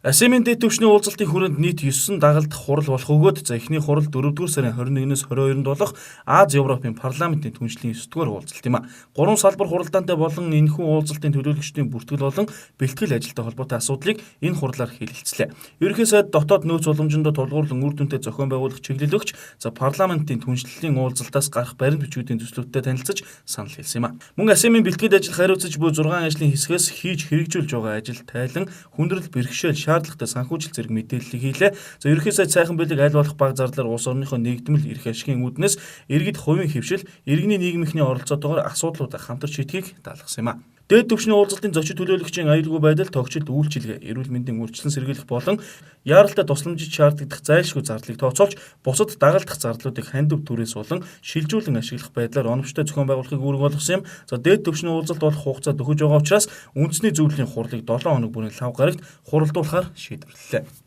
ASEM-ийн дээд түвшний уулзалтын хүрээнд нийт 9 дагалдах хурал болох өгөөд, за, эхний хурал 4-р сарын 21-ээс 22-нд болох Ази Европын парламентын түншлэлийн 9-р уулзалт юм а. Гурван салбар хуралдаантай болон энэхүү уулзалтын төлөөлөгчдийн бүртгэл болон бэлтгэл ажилтай холбоотой асуудлыг энэ хурлаар хэлэлцлээ. Ерөнхий сайд дотоод нөөц боломжиндоо тулгуурлан үр дүнтэй зохион байгуулах чиглэл өгч, за, парламентын түншлэлийн уулзалтаас гарах баримт бичгүүдийн төслүүдтэй танилцаж санал хэлсэн юм а. Мөн ASEM-ийн бэлтгэл ажил хариуцаж буй 6 ажлын хэсгээс хийж хэрэгжүүлж байгаа ажил тайлан, хүндрэл бэрхшээл, шаардлагатай санхүүжилт зэрэг мэдээллийг хийлээ. За, ерөнхий сайд Сайхан бэлэг аль болох бага зардлаар улс орныхоо нэгдмэл эрх ашигын үүднээс иргэд хувийн хэвшил, иргэний нийгмийнхний оролцоотойгоор асуудлуудаа хамтарч шийдэхийг даалгасан юм а. Дээд түвшний уулзалтын зочид төлөөлөгчийн аюулгүй байдал, тогтчлт, үйлчилгээ, эрүүл мэндийн үржилсэн сэргийлэх болон яаралтай тусламжид шаардлагадах зайлшгүй зардлыг тооцоолж, бусад дагалдах зардлуудыг хандив түрээс болон шилжүүлэн ашиглах байдлаар оновчтой зохион байгуулахыг үүрэг болгосон юм. За, дээд түвшний уулзалт болох хугацаа дөхөж байгаа учраас үндэсний зөвлөлийн хурлыг 7 хоног бүрийн лав гарагт хуралдуулахаар шийдвэрлэлээ.